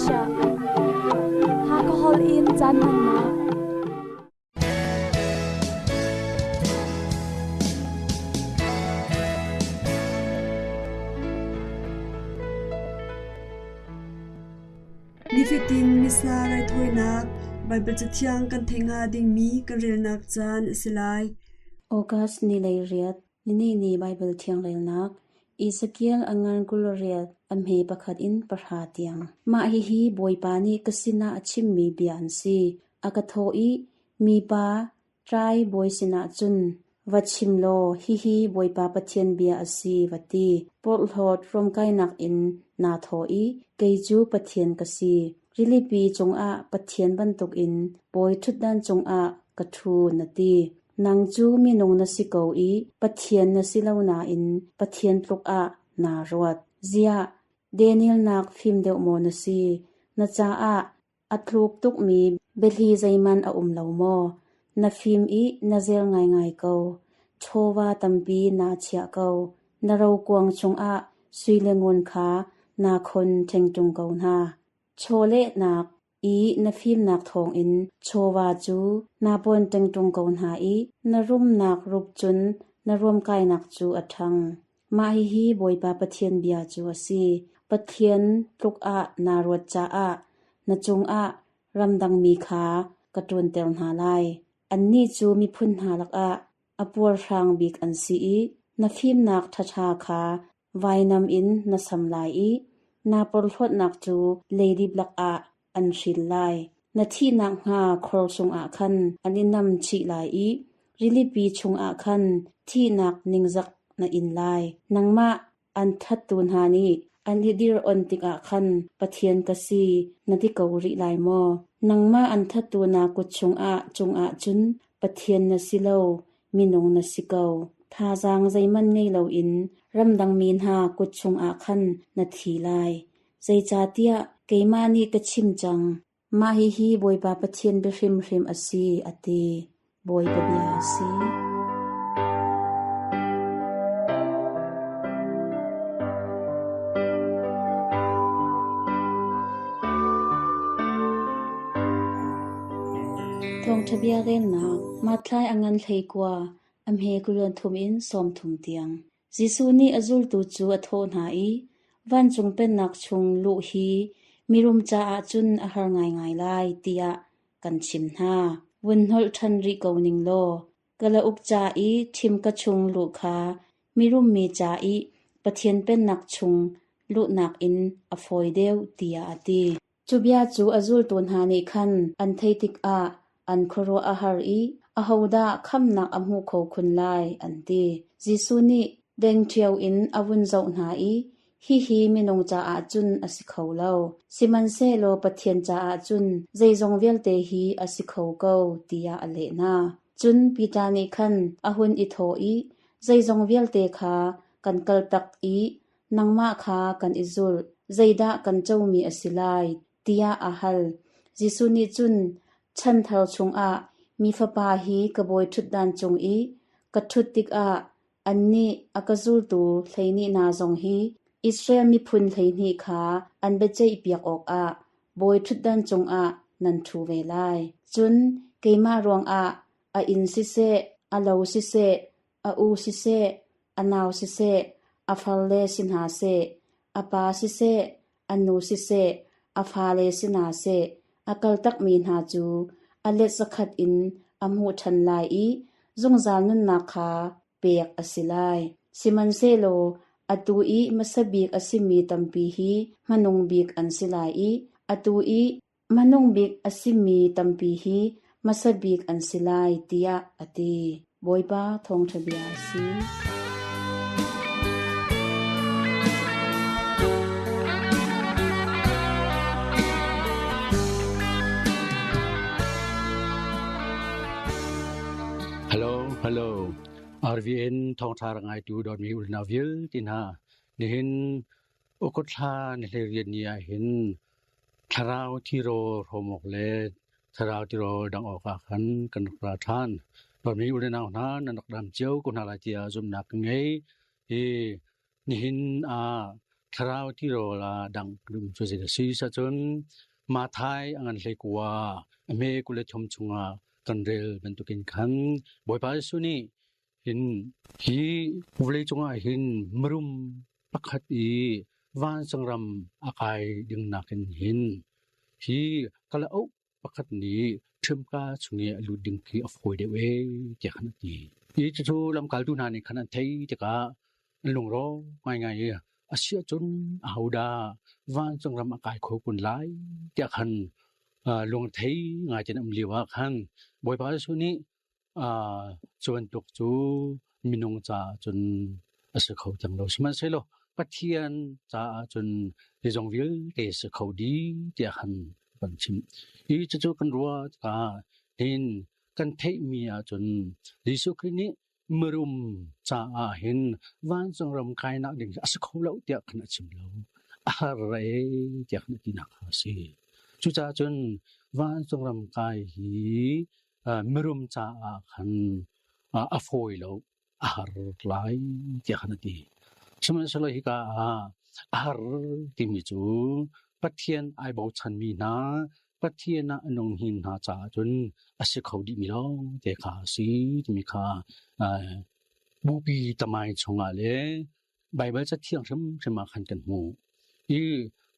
Asia. Hakha holh in caan hmannak. Nifatin Missa raithawinak Baibal Cathiang kan theih hnga dingmi kan relnak caan a si lai. August ni lei riat, nini ni Baibal Thiang relnak, Ezekiel a ngan 28 a hme pakhat in pahra tiang. Mah hihi Bawipa nih ka sinah a chimmi bia an si. A ka thawh i, Mipa, Ṭai bawi sinah cun, Va chim law, hihi Bawipa Pathian bia a si, va ti. Porhlawt ruamkainak in naa thawh i, Kei cu Pathian ka si. Rilipi cungah Pathian bantukin bawi ṭhutdan cungah ka ṭhu, na ti. Nang cu minung na si ko i Pathian na si lo nain Pathian tluk ah naa ruat. Ziah, Daniel nak fim deuh maw na si? Na caah A tluk tukmi biahli zeihmanh a um lo maw? Na fim i na zel ngaingai ko. Chawva tampi naa chiah ko. Na rokuang chungah sui le ngun kha naa khon ṭhengṭung ko hna. Chawlehnak i na fimnak thawngin chawva cu naa pon ṭengṭung ko hna i na rumnak rup cun na ruamkainak cu a ṭhang. Mah hihi Bawipa Pathian bia cu a si: Pathian tluk ah naa ruat caah na cungah ramdangmi kha ka ṭuanter hna lai. Annih cu miphun hna lakah a puarhrang bik an si i na fimnak ṭhaṭha kha vainam in na sam lai i naa porhlawtnak cu leidip lakah an hril lai. Na thih nakhnga khor chungah khan an i nam chih lai i rilipi chungah khan thihnak ningzak na in lai. Nangmah an thattu hna nih an i dir-onh tikah khan Pathian ka si na ti ko rih lai maw? Nangmah an thattu na kut chungah cungah cun Pathian na si lo, minung na si ko. Thazaang zeihmanh ngei loin ramdangmi hna kut chungah khan na thi lai. Zeicahtiah keimah nih ka chim cang, mah hihi Bawipa Pathian bia hrimhrim a si, a ti. Bawipa bia a si. Thawngṭha bia relnak Mathlai a ngan 19, a hme 23 in 30 tiang. Jesuh nih a zultu cu a thawh hna i, Vancung Pennak chung luh hi mirum caah cun a har ngaingai lai, tiah kan chim hna. Vun hnolh ṭhan rih ko ning law, kalauk ca i ṭhimka chung luh kha mirum mi ca i Pathian Pennak chung luhnak in a fawi deuh, tiah a ti. Cu bia cu a zultu hna nih khan an theih tikah an khuaruah a har i, Ahodah khamhnak a hmu kho khun lai? an ti. Jesuh nih dengṭhio in a vun zoh hna i, Hihi minung caah cun a si kho lo, sihmanhsehlaw Pathian caah cun zeizong vialte hi a si kho ko, tiah a leh hna. Cun Piter nih khan a hun i thawh i, Zeizong vialte kha kan kaltak i nangmah kha kan i zulh, zeidah kan comi a si lai? tiah a hal. Jesuh nih cun, Chanthar chungah Mi Fapa hi ka bawi ṭhutdan cung i ka ṭhut tikah annih a ka zultu 12 hna zong hi Israel miphun 12 kha an biaceihpiak awkah bawi ṭhutdan cungah nan ṭhu ve lai. Cun keimah ruangah a inn siseh, a lo siseh, a u siseh, a nau siseh, a farle si hna seh, a pa siseh, a nu siseh, a fale si hna seh, a kaltakmi hna cu a let zakhat in a hmuh ṭhan lai i zungzal nunnak kha pek a si lai. Sihmanhsehlaw atu i hmasa bik a simi tampi hi hmanung bik an si lai i atu i Hmanung bik a simi tampi hi hmasa bik an si lai, tiah a ti. Bawipa thawngṭha bia a si. Hello, hello. RVN thawngṭha rak ngaitu dawtmi unau vialte hna, nihin Ukathla ni hleiriat ni ah hin thlarau thirawl hrawm awk le thlarau tirawl dangh awkah khan kan rak ra ṭhan. Dawtmi u le nau hna, nan rak dam cio ko hna lai tiah zumhnak ka ngei. Hi nihin ah Thlarau tirawl ah dangh dum cu zei a si cun Matthai a ngan 19 a hme 23 chungah kan rel bantukin khan Bawipa Jesuh nih hin hi vawlei cungah hin mirum pakhat i vancung ram a kai ding nakin hin hi kalauk pakhat nih ṭhimka chung i a lut ding khi a fawi deuh ee tiah khan a ti. Hi cucu lamkaltu hna nih khan an theih tikah an lungrawk ngaingai i a si ahcun ahodah vancung ram a kai kho kun lai tiah khan lung thei ngai tein um lio ah khan Bawipa Jesuh nih cu bantuk cu minung caah cun a si kho cang lo. Sihmanhsehlaw Pathian caah cun zeizong vialte a si kho dih tiah khan kan chimh. Hi cucu kan ruah tikah hin kan theihmi ahcun Jesuh Khrih nih mirum caah hin vancung ram kainak ding a si kho lo tiah khan a chim lo. A har ee tiah khan a tinak kha a si. Cucaah cun vancung ram kai hi mirum caah khan a fawi lo, a har lai tiah khan a ti. Sihmanhsehlaw hika ah a har timi cu Pathian ai bochanmi hna, Pathian ah a nung hin hna caah cun a si kho dihmi lawngte kha a si timi kha bupi tamai chungah le Baibal Cathiang hrimhrim ah khan kan hmuh. Hi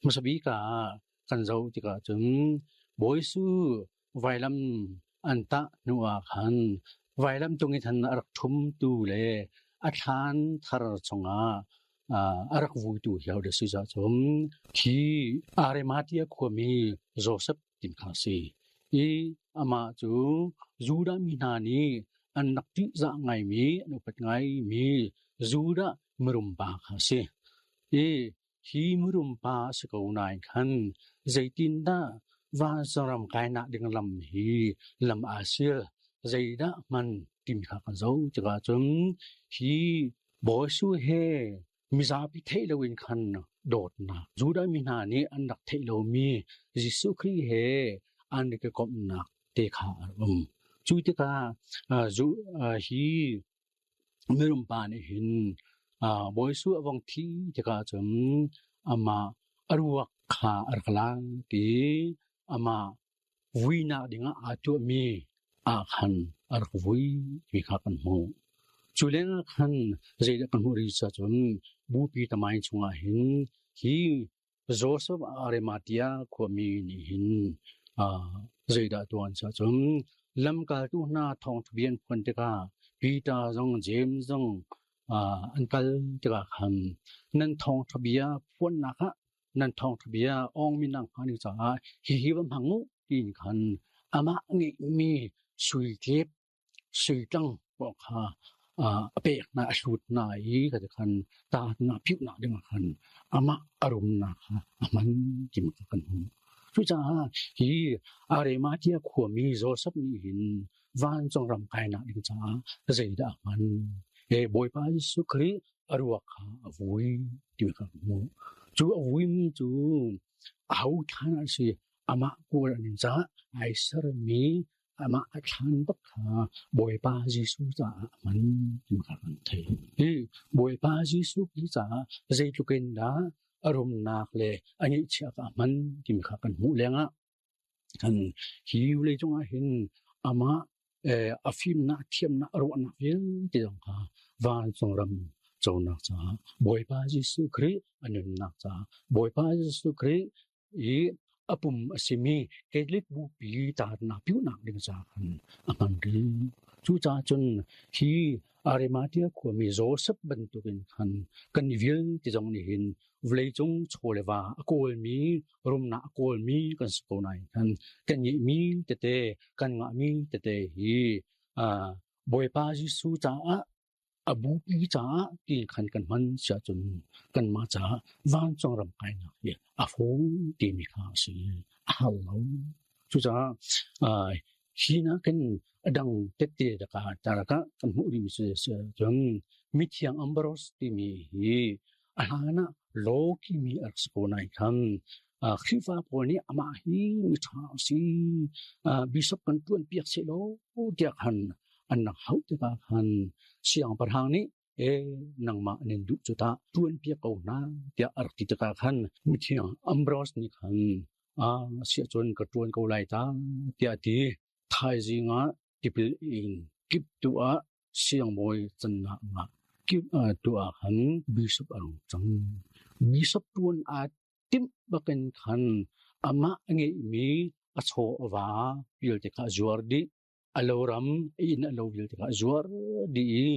hmasa bik ah kan zoh tikah cun Bawi Jesuh vailam an tah hnu ah khan vailam tung i than a rak ṭhumtu le a thlan thar chungah a rak vuitu hi hodah si cun khi Arimathea khuami Josef ti kha a si. I amah cu Judah mi hna nih an rak ṭihzah ngaimi, an upat ngaimi Judah mirum pa kha a si. I Hi mirum pa a si ko nain khan zeitindah vancung kainak ding lam hi lam aa sil, zeidah hman timi kha kan zoh tikah cun hi Bawi Jesuh he mizapi theih loin khan dawtnak Judah mi hna nih an rak theih lomi Jesuh Khrih he an i komhnak te kha a um. Cu tikah hi Mirum pa nih hin Bawi Jesuh a vong thi tikah cun amah a ruak kha a rak lak i amah vuinak dingah aa tuahmi ah khan a rak vui ti kha kan hmuh. Cu lengah khan zeidah kan hmuh rih cun Bupi tamain chungah hin hi Joseph Arimathea khuami nih hin zeidah tuah an si ahcun lamkaltu hna thawngṭha bia an phuan tikah Peter zong James zong an kal tikah khan nan thawngṭha bia phuannak ah nan thawngṭha bia awngmi nak hnga ding caah hihi va hmang u tiin khan amah ngeihmi sui tlep Suitlang paoh kha a pek hna, a hlut hna i khan taatnak phiuhnak dingah khan amah a rumnak kha a hman ti kha kan hmuh. Cucaah hi Arimathea khuami Josef nih hin vancung ram kainak ding caah zeidah a hman? Bawipa Jesuh Khrih a ruak kha a vui ti kha kan hmuh. Cu a vuimi cu aho thlan a si? Amah kawl an in caah ai sermi Amah a thlan bak kha Bawipa Jesuh caah a hman ti kha kan theih. Hi Bawipa Jesuh Khrih caah zeitluk in dah a rumnak le a ngeihchiah kha a hman timi kha kan hmuh lengah kan hi vawleicung ah hin amah a fimnak, thiamnak, a ruahnak vialte zong kha vancung ram conak caah Bawipa Jesuh Khrih a nunnak caah Bawipa Jesuh Khrih i a pum a simi Catholic bupi taarnak piuhnak ding caah khan a hman rih. Cucaah cun hi Arimathea khuami Joseph bantukin khan kan vialte zong nih hin vawleicung chaw le va a kawlmi, rumnak a kawlmi kan si ko nain khan kan ngeihmi tete, kan ngahmi tete hi Bawipa Jesuh caah A bupi caah ti khan kan hman si ahcun kanmah caah vancung ram kainak hi a fawi timi kha a si. A har lo. Cucaah hi nakin a dang tette ka kan hmuh rihmi si ahcun mithiang Ambrose timi hi a hlan ah lawkimi a rak si ko nain khan Khrihfa pawl nih amah hi miṭha a si, bishop kan ṭuanpiak sehlaw tiah khan an rak hauh tikah khan siangpahrang nih E nangmah nin duh cu ta tuan piak ko hna tiah a rak ti tikah khan mithiang Ambrose nih khan a siah cun ka tuan ko lai ta tiah a ti. Thaizing ah tipil ing kip tu ah siangbawi cannak ah kip tu ah khan bishop a rung cang. Bishop tuan aa timh bakin khan amah a ngeihmi a chaw a va vialte kha a zuar dih. A lo ram inn a lo vialte kha a zuar dih i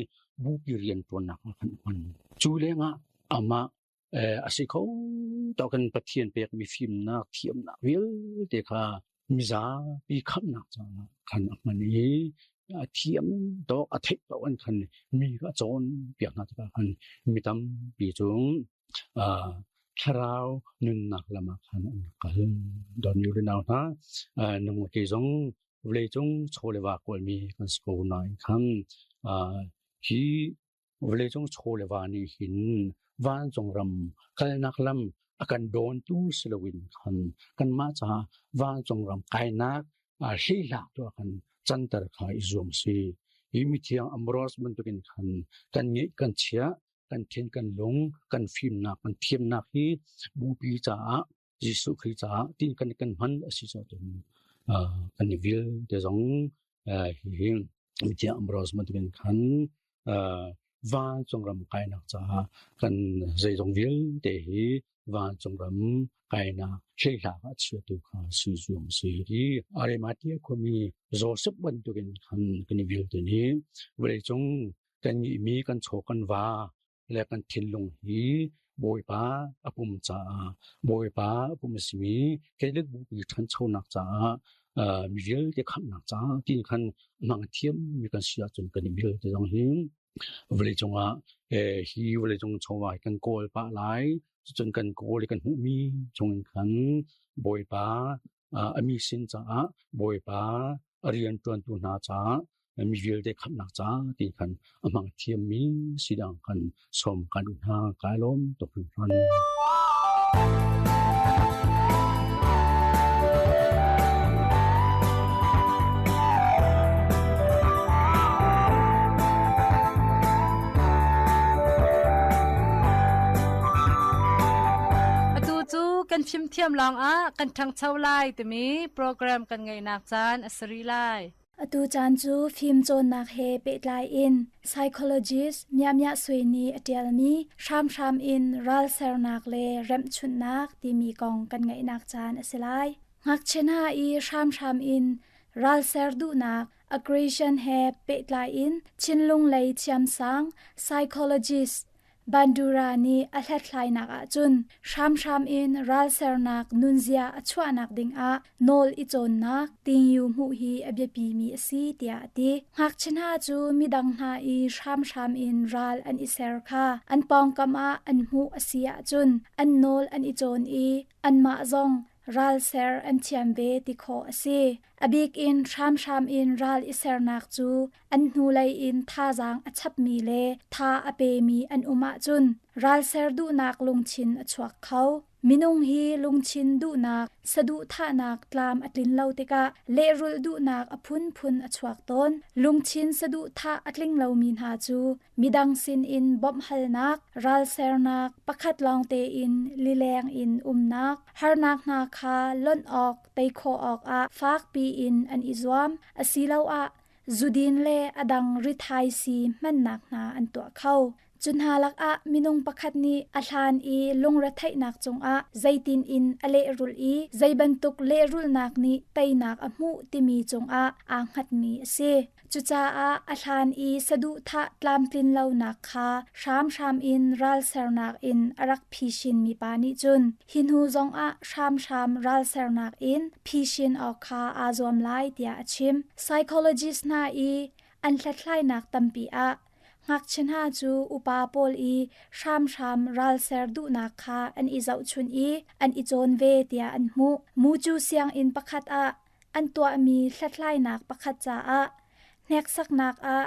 bupi rian ṭuannak ah khan a hman. Cu lengah amah a si kho tawk in Pathian pekmi fimnak, thiamnak vialte kha mizapi khamhnak caah khan a hman i a thiam tawk, a theih tawk in khan mi kha a cawnpiak hna tikah khan mi tampi cu thlarau nunnak lam ah khan an rak kal. Don u le nau hna, nung ke zong vawleicung chaw le va kawlmi kan si ko nain khan hi vawleicung chaw le va nih hin vancung ram kalnak lam a kan dawntu si loin khan kanmah caah vancung ram kainak hleihlak tu ah khan canter kha i zuam si. Hi mithiang Ambrose bantukin khan kan ngeih kan chiah, kan thin kan lung, kan fimnak, kan thiamnak hi bupi caah Jesuh Khrih caah tin kan kan hman a si cun kan i vialte zong hihi mithiang Ambrose bantukin khan vancung ram kainak caah kan zeizong vialte hi vancung ram kainak hleihlak ah chiatu kha si zuam si. Hi Arimathea khuami Joseph bantukin khan kan i vialte nih vawleicung kan ngeihmi kan chaw kan va le kan thinlung hi Bawipa a pum caah Bawipa a pum a simi Catholic Bupi ṭhanchonak caah mi vialte khamhnak caah ti khan hmang thiam mi kan si ahcun kan i vialte zong hi vawleicung ah hi vawleicung chawva hi kan kawl pah lai. Cucun kan kawl i kan hmuhmi chungin khan Bawipa a mi sin caah Bawipa a rianṭuantu hna caah mi vialte khamhnak ca ti khan a hmang thiammi si dang kan sawm kan duh hna. Kai lawm tuk hringhran. Atu cu kan fimthiam lawngah kan ṭhangcho lai timi program kan ngeihnak caan a si rih lai. Atu caan cu fimcawnnak he pehtlai in psychologist Mya Mya Sui nih a ṭialmi hramhram in ralsernak le remhchunhnak timi kong kan ngaihnak caan a si lai. Ngakchia hna i hramhram in ralser duhnak aggression he pehtlai in thinlung lei thiamsang psychologist Bandura nih a hlathlainak ahcun hramhram in ralsernak nunzia a chuahnak dingah nawl i cawnnak tingyu hmuh hi a biapimi a si tiah a ti. Ngakchia hna cu midang hna i hramhram in ral an i ser kha an pawngkam ah an hmuh a si ahcun an nawl an i cawn i anmah zong ralser an thiam ve ti khawh a si. A bik in hramhram in ral i sernak cu an hnulei in thazaang a chapmi le tha a pemi an um ahcun ralser duhnak lungthin a chuak kho. Minung hi lungthin duhnak, saduhthahnak tlam a tlin lo tikah lehrulh duhnak a phunphun a chuak tawn. Lungthin saduhthah a tling lomi hna cu midang sinin bawmhhalnak, ralsernak, pakhat lawng tein lileng in umnak, harnak hna kha lonh awk, tei khawh awkah fakpi in an i zuam, asiloah zudin le a dang rithaisii hmannak hna an tuah kho. Cu hna lakah minung pakhat nih a hlan i lungretheihnak cungah zeitin in a lehrulh i zeibantuk lehrulhnak nih teinak a hmuh timi cungah aa hngatmi a si. Cucaah a hlan i saduhthah tlamtlin lonak kha hramhram in ralsernak in a rak phishinmi pa nih cun hi hnu zongah hramhram ralsernak in phishin awk kha aa zuam lai tiah a chim. Psychologist hna i an hlathlainak tampi ah ngakchia hna cu upa pawl i hramhram ralser duhnak kha an i zohchunh i an i cawn ve tiah an hmuh. Mucu sianginn pakhat ah an tuahmi hlathlainak pakhat caah hneksaknak ah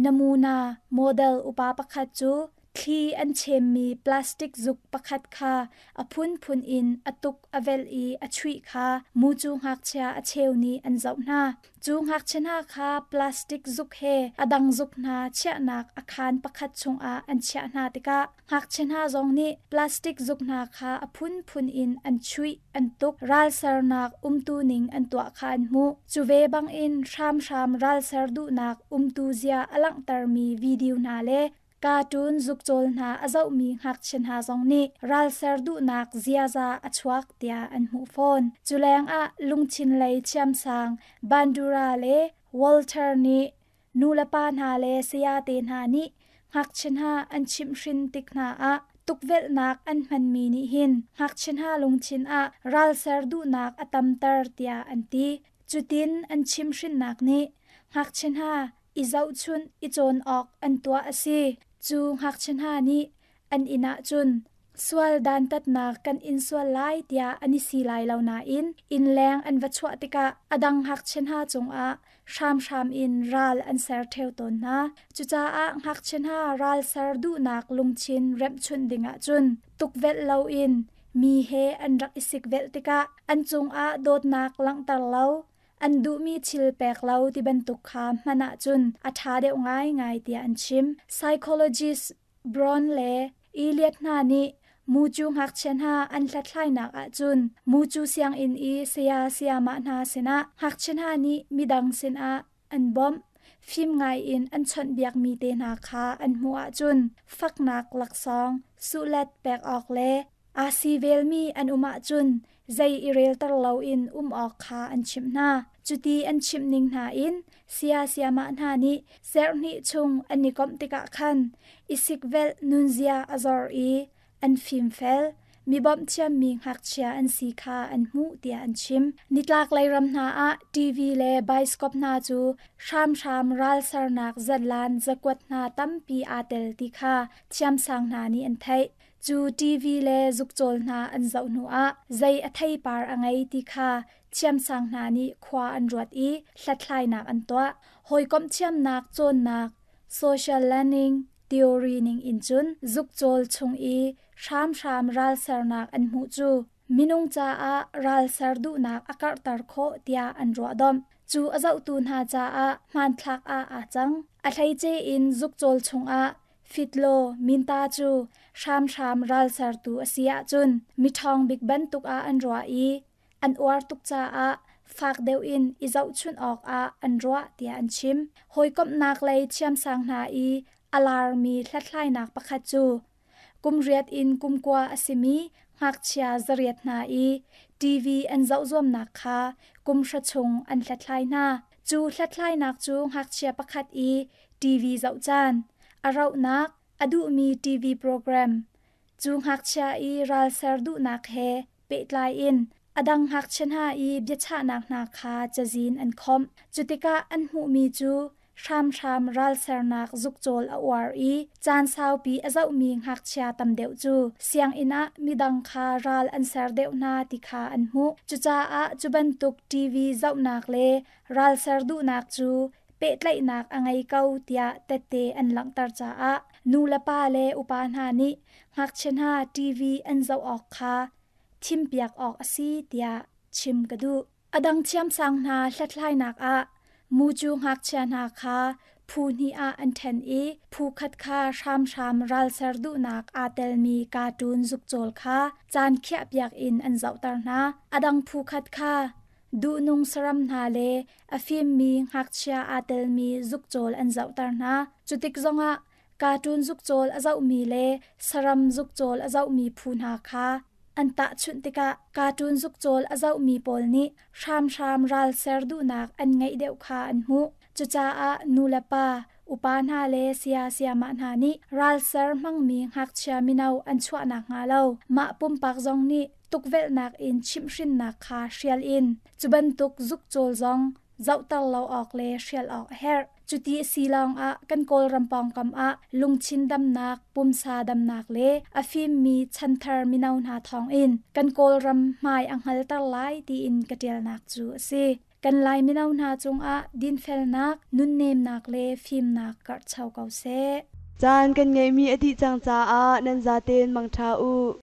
namuna model upa pakhat cu Thli an chemmi plastic zuk pakhat kha a phunphun in a tuk a velh i a chuih kha mucu ngakchia a cheu nih an zoh hna. Cu ngakchia hna kha plastic zuk he a dang zuk hna chiahnak a khaan pakhat chungah an chiah hna tikah ngakchia hna zong nih plastic zuk hna kha a phunphun in an chuih, an tuk, ralsernak umtu ning an tuah kha an hmuh. Cu ve bangin hramhram ralser duhnak umtu zia a langhtermi video hna le cartoon zukcawl hna a zohmi ngakchia hna zong nih ralser duhnak ziaza a chuak tiah an hmuh fawn. Cu lengah lungthin lei thiamsang Bandura le Walter nih nulepa hna le sayate hna nih ngakchia hna an chimhhrin tik hna ah tukvelhnak an hmanmi nih hin ngakchia hna lungthin ah ralser duhnak a tamter tiah an ti. Cutin an chimhhrinnak nih ngakchia hna i zohchunh i cawn awk an tuah a si. Cu ngakchia hna nih an inn ah cun sual dantatnak kan in sual lai tiah an i si lai lo nain innleng an va chuah tikah a dang ngakchia hna cungah hramhram in ral an ser ṭheo tawn hna. Cucaah ngakchia hna ral ser duhnak lungthin remhchunh dingah cun tukvelh loin mi he an rak i sikvelh tikah an cungah dawtnak langhter lo, an duhmi thil pek lo ti bantuk kha hman ahcun a ṭha deuh ngaingai tiah an chim. Psychologist Brown le Elliot hna nih mucu ngakchia hna an hlathlainak ahcun mucu sianginn i saya sayamah hna sinah ngakchia hna nih midang sinah an bawmh, fim ngaiin an chawnhbiakmi te hna kha an hmuh ahcun faknak laksawng suhlet pek awk le Aa sivelmi an um ahcun zei i relter loin um awk kha an chimh hna. Cuti an chimh ning hna in sia siamah hna nih serhnih chung an i komh tikah khan i sikvelh nunzia a zor i an fimfel, mi bawmh thiammi ngakchia an si kha an hmuh tiah an chim. Nitlaklei ram hna ah TV le baiskop hna cu hramhram ralsernak zatlan zakuat hna tampi aa tel ti kha thiamsang hna nih an theih. Cu TV le zukcawl hna an zoh hnuah zei a theipar a ngei ti kha thiamsang hna nih khua an ruat i hlathlainak an tuah. Hawikomh thiamnak cawnnak social learning theory ning in cun zukcawl chung i hramhram ralsernak an hmuh cu minung caah ralser duhnak a karhter khawh tiah an ruahdomh. Cu a zohtu hna caah hmanthlak ah aa cang. A hleice in zukcawl chungah Fitlaw minta cu hramhram ralsertu a si ahcun miṭhawng bik bantuk ah an ruah i an uar tuk caah fak deuh in i zohchunh awkah an ruah tiah an chim. Hawikomhnak lei thiamsang hna i a laarmi hlathlainak pakhat cu kum riat in kum kua a simi ngakchia 800 hna i TV an zoh zuamnak kha kum hra chung an hlathlai hna. Cu hlathlainak cu ngakchia pakhat i TV zoh caan, a rauhnak, a duhmi TV program, cu ngakchia i ralser duhnak he pehtlai in a dang ngakchia hna i biachahnak hna kha cazin an khawmh. Cutikah an hmuhmi cu hramhram ralsernak zukcawl a uar i caan saupi a zohmi ngakchia tam deuh cu sianginn ah midang kha ral an ser deuh hna ti kha an hmuh. Cucaah cu bantuk TV zohnak le ralser duhnak cu pehtlaihnak a ngei ko tiah tette an langhter caah nu le pa le upa hna nih ngakchia hna TV an zoh awk kha thimpiak awk a si tiah chim ka duh. A dang thiamsang hna hlathlainak ah mucu ngakchia hna kha phu hnih ah an ṭhen i phu khat kha hramhram ralser duhnak aa telmi cartoon zukcawl kha caan khiahpiak in an zohter hna. A dang phu khat kha duhnung saram hna le a fimmi ngakchia aa telmi zukcawl an zohter hna. Cutik zongah cartoon zukcawl a zohmi le saram zukcawl a zohmi phu hna kha an tahchunh tikah cartoon zukcawl a zohmi pawl nih hramhram ralser duhnak an ngeih deuh kha an hmuh. Cucaah nulepa, upa hna le saya sayamah hna nih ralser hmangmi ngakchia mino an chuah nakhnga lo mah pumpak zong nih tukvelhnak in chimhhrinnak kha hrial in cu bantuk zukcawl zong zohter lo awk le hrial awk a herh. Cuti a si lawngah kan Kawlram pawngkam ah lungthin damnak, pumsa damnak le a fimmi chanthar mino hna thawngin kan Kawlram hmai a hngalter lai tiin ka ṭialnak cu a si. Kan Lai mino hna cungah dinfelnak, nunnemnak le fimnak karhcho ko seh. Caan kan ngeihmi a dih cang caah nan zaten mangṭha u.